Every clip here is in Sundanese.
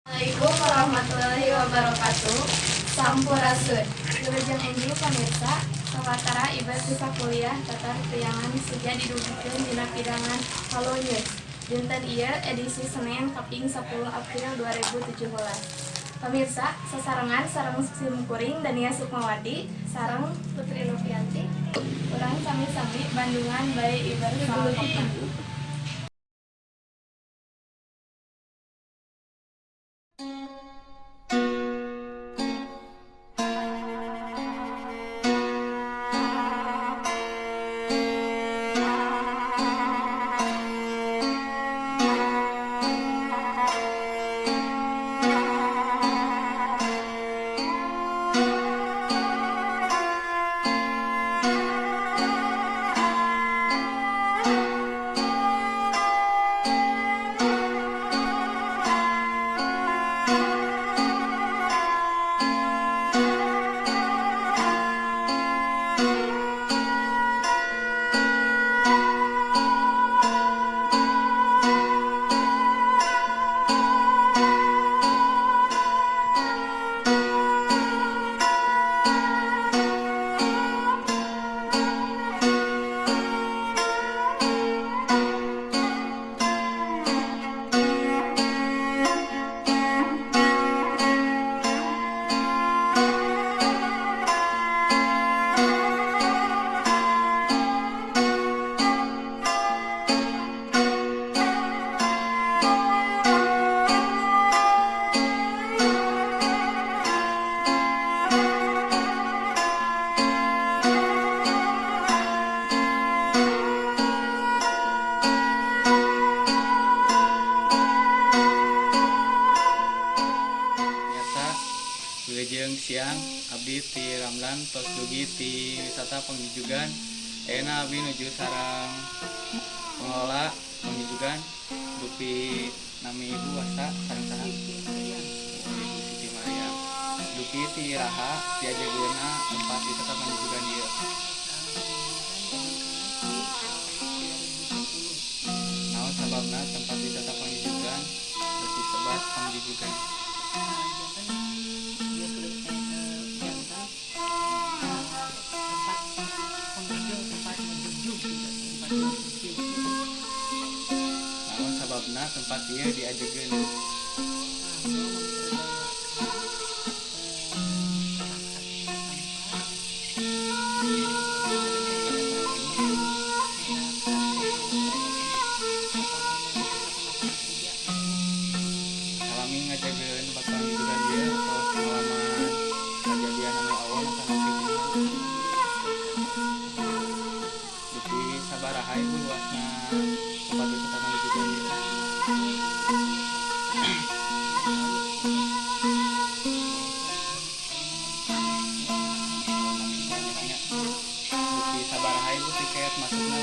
Assalamualaikum warahmatullahi wabarakatuh. Sampurasun. Wilujeng enjing, pamirsa. Sawatara ibar sisa kuliah tatar priangan seja didugikeun dina pidangan Halo News. Dinten ieu edisi Senin kaping 10 April 2017. Pemirsa, sasarengan sareng sim kuring Dania Sukmawati sareng Putri Novianti. Urang sami-sami bandungan bae ibar salakokna. Biasa, wilujeng siang. Abdi ti Ramlan tos dugi ti wisata Pangjujugan. Ayeuna abdi nuju sareng pengelola Pangjujugan. Dupi nami Ibu wasta sareng saha? Oh, Ibu Siti Maryam. Dupi ti iraha diajegeunna tempat wisata Pangjujugan ieu? Naon sababna tempat wisata Pangjujugan terus disebat Pangjujugan? Janten janten tempat pengunjung, tempat menjunjung gitu, tempat menjunjung. Naon sababna tempat ieu diajegeun? Nah, memperdayakan masyarakat setempat masyarakat pengalaman kerja. Salami ngajageun tempat Pangjujugan ieu tos pengalaman kajadian anu awal atanapi kumaha? Dupi sabaraha, Ibu, luasna tempat wisata Pangjujugan ieu? Oh, nami banyaknya. Dupi sabaraha, Ibu, tiket masukna?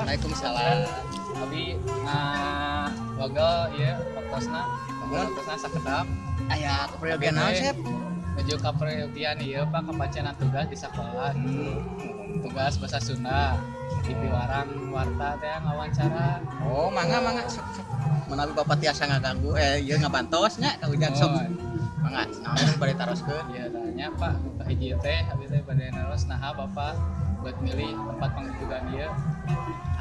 Pak. Waalaikumsalam. Abi ngawagel ieu waktosna. Nuhun. Waktosna sakedap. Aya keperyogian naon, Sep? Nuju kaperyogian ieu Pak, kapacenan tugas di sekolah gitu. Tugas bahasa Sunda di piwarang warta teh ngawancara. Oh, mangga mangga sok sok. Menawi Bapak tiasa ngaganggu ieu ngabantos nya ka Ujang sok. Oh, Mangga, naon nu bade taroskeun? Iya, tanya Pak, nu hiji teh abi teh bade naros naha Bapak buat milih tempat pangjujugan ieu.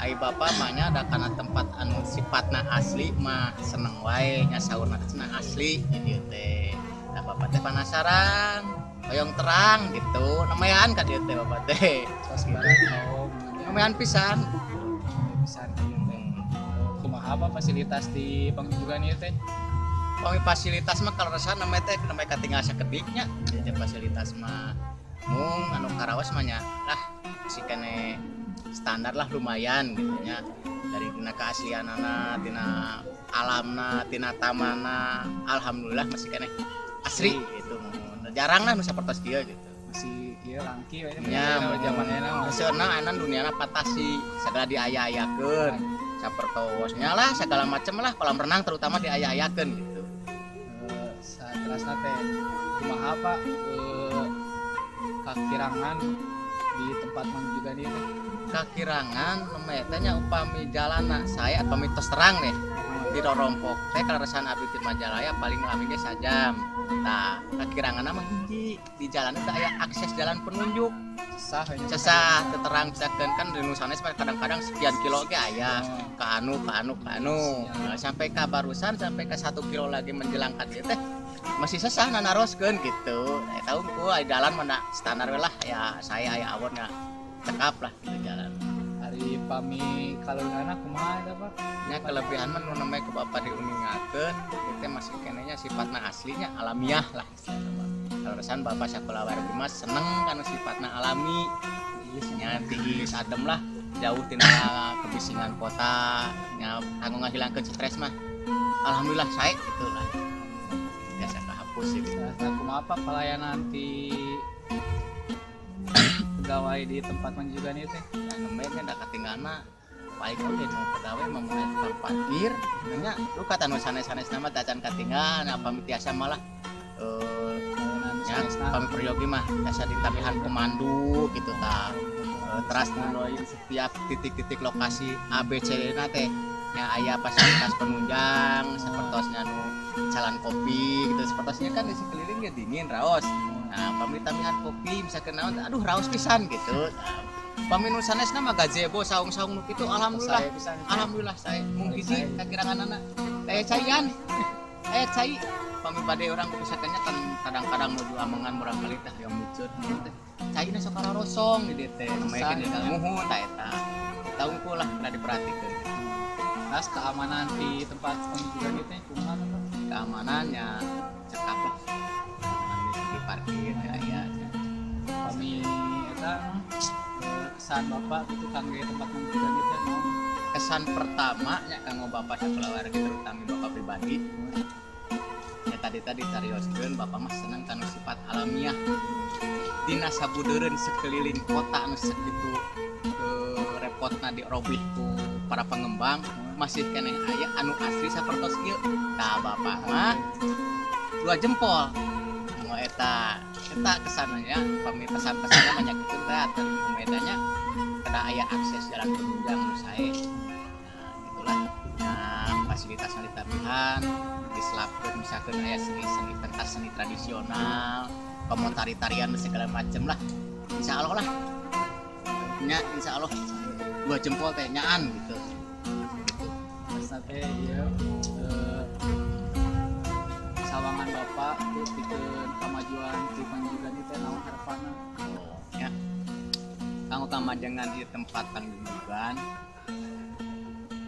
Ai Bapak mah nya da kana tempat anu sifatna asli mah seneng wae nya, saurna teh cenah asli di dieu teh. Da Bapak teh penasaran, hoyong terang gitu. Namayan ka dieu teh Bapak teh. Tos barang, oh. Namayan pisan. Pisan ka dieu teh. Kumaha apa fasilitas di pangjujugan ieu teh? Pami fasilitas mah kalau rasa namanya teh namanya katinggal sakedik nya. Jadi fasilitas mah mung anu karaos mah nya lah si keneh standar lah, lumayan gitu nya. Dari tina keaslianana, tina alamna, tina tamanna, alhamdulillah masih keneh asri gitu. Jarang lah nu sapertos kieu gitu. Masih ieu langki we Nya, zaman ayeuna mah. Seunah ayeuna duniana fantasi, segala diaya-ayakeun. Sapertosnya lah segala macem lah, kolam renang terutama diaya-ayakeun gitu. Saterasna teh kumaha Pak, kakirangan di tempat pangjujugan ieu teh? Kakirangan namanya teh nya upami jalana saya upami tos terang deh di rorompok teh kaleresan abdi ti Majalaya paling lami ge sajam. Tah, kakirangan mah hiji, di jalan teh aya akses jalan penunjuk. Sesah we nya. Sesah, teu terang misalkan kan di nu sanes mah kadang-kadang sekian kilo ge aya ke anu ke anu ke anu. Nah, sampai ke barusan sampai ke 1 kilo lagi menjelang ka dieu teh masih sesah nanaroskeun gitu. Eta hungkul aya jalan mana standar we lah ya, saya aya awonnya cekap lah gitu jalan. Ari pami kaleuwihanna kumaha eta Pak? Nya kelebihan mah nu namanya ke Bapak diuningakeun itu masih kenehnya sifatna aslinya alamiah lah istilahna mah. Kaleresan Bapak sakulawargi mah seneng kana sifatna alami. Nya tiis adem lah, jauh tina kebisingan kota, nya kanggo ngahilangkeun stres mah. Alhamdulillah sae gitu lah. Biasa kahapus gitu. Saterasna kumaha Pak pelayanan ti pegawai di tempat pangjujugan ieu teh? Nah, nembe kan da katinggalna paling oge nu pegawai mah mulai tukang parkir nya lu kata nu sanes-sanes nama tacan katinggal. Nah, pami tiasa malah Pelayanan nya sanesna. Pami peryogi mah biasa ditambihan pemandu gitu ta. Teras nuluykeun setiap titik-titik lokasi A B C D na teh nya aya fasilitas penunjang sepertosnya nu jalan kopi gitu, sepertosnya kan di sekeliling ya dingin raos. Nah, pami tambihan kopi misalkan naon, aduh raos pisan gitu. Nah, pami nu sanesna mah gazebo saung-saung nu kitu alhamdulillah. Sae pisan. Alhamdulillah saya mung hiji kakiranganana aya caian, aya cai. Pami bade urang misalkannya kan kadang-kadang nuju amengan murangkalih teh hoyong miceun teh caina sok rosong di dieu teh namanya kan muhun tah eta eta unggul lah kena diperhatikeun. Terus keamanan di tempat pangjujugan ieu teh kumaha Pak? Keamanannya cekap lah, keamanan di segi parkir ya ya. Pami eta kesan Bapak gitu kangge tempat pangjujugan ieu teh naon? Kesan pertama nya kanggo Bapak sakulawargi terutama Bapak pribadi ya, tadi tadi carioskeun Bapak mah seneng kanu sifat alamiah dina sabudeureun sekeliling kota anu segitu repotna dirobih ku para pengembang masih keneh aya anu asli sapertos ieu. Tah, Bapak mah dua jempol mau eta eta kesannya. Pami pesan-pesannya banyak itu teh tadi bedanya kada aya akses jalan penunjang nu sae. Nah, gitulah. Nah, fasilitasnya ditambihan diselapkeun misalkan aya seni-seni pentas seni tradisional komo tari-tarian segala macem lah, insya Allah lah nya, insya Allah dua jempol teh nyaan gitu gitu. Terus teh ieu sawangan Bapak tuh pikeun kemajuan di pangjujugan ieu teh naon harapanna? Oh, ya kanggo kamajengan di tempat pangjujugan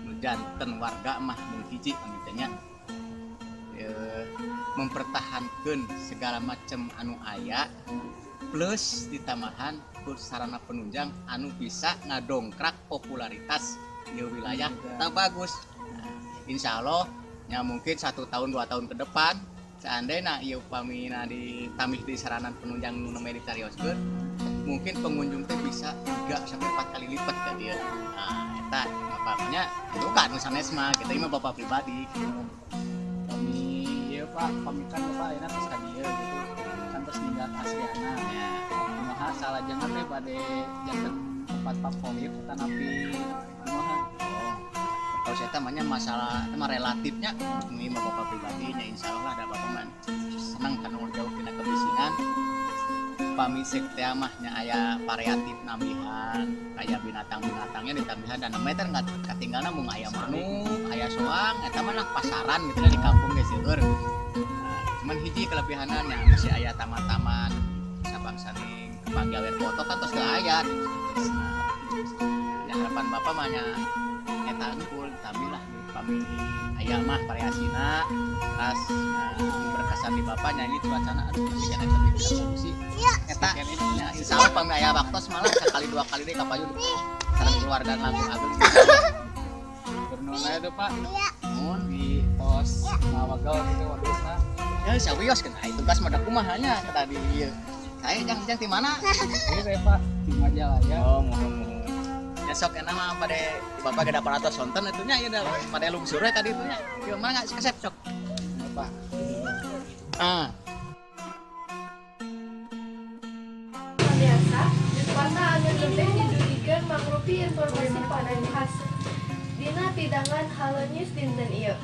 nu janten warga mah mun hiji pangitanya mempertahankan segala macam anu aya plus ditambahan ku sarana penunjang anu bisa ngadongkrak popularitas di wilayah tak bagus. Nah, insya Allah ya mungkin 1 tahun 2 tahun ke depan seandainya ieu upamina ditambih di sarana penunjang nu namanya dicarioskeun. Mungkin pengunjung teh bisa 3 sampai 4 kali lipat ke dia. Nah, eta bapaknya itu kan sanes mah kita ini mah bapak pribadi. Kami ieu, Pak, pamitan Bapak ayeuna tos ka dieu gitu kan, terus ninggal asriana. Ya. Kumaha salajengna teh, bade janten tempat favorit tanapi kumaha? Oh, kalau saya tamanya masalah itu mah relatifnya, ini mah bapak pribadinya, insya Allah lah ada bapak mah senang kan jauh tina kebisingan. Pami sek teh mah nya aya variatif nambihan kayak binatang-binatangnya ditambihan dan namanya teh nggak ketinggalan mung aya manuk, aya soang, eta mah lah pasaran gitu lah di kampung geus seueur. Nah, cuman hiji kelebihannya masih aya taman-taman sabang saning pagawer foto kan terus gak aya gitu. Nah, ya harapan bapak mah nya eta unggul ditambih lah pami aya mah variasina. Terus nah, berkesan di bapak nyanyi cuacana, aduh, masih kena tapi tidak polusi eta ya, insya Allah pami aya waktu malah sekali dua kali deh kapayun sareng keluarga langsung agung. Bernuhun aya tuh, Pak. Mun. Di tos ngawagel gitu waktuna. Ya sawios kan ai tugas mah da kumaha nya tadi ieu saya jang jang di mana? Ini teh, Pak, di Majalaya. Oh, mohon mohon ya, sok enak mah pada bapak gak ada atas sonten itu nya ya dah pada lungsur tadi itu nya gimana nggak kesep sok. Pak. Ah. Biasa, warta anu lebih didugikeun mangrupi informasi paling khas dina pidangan Halo News dinten ieu.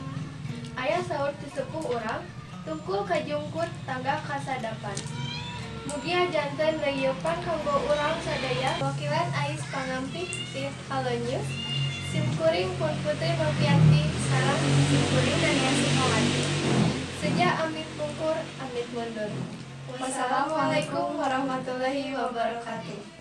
Aya saur ti sepuh urang, tungkul kajungkut tangga kasadapan. Mugia janten leuyepan kanggo urang sadaya. Wakilan Ais pangampih ti Halo News. Simkuring pun Putri Novianti sareng Simkuring Dania Sukawati. Seja amit pungkur, amit mundur. Wassalamualaikum warahmatullahi wabarakatuh.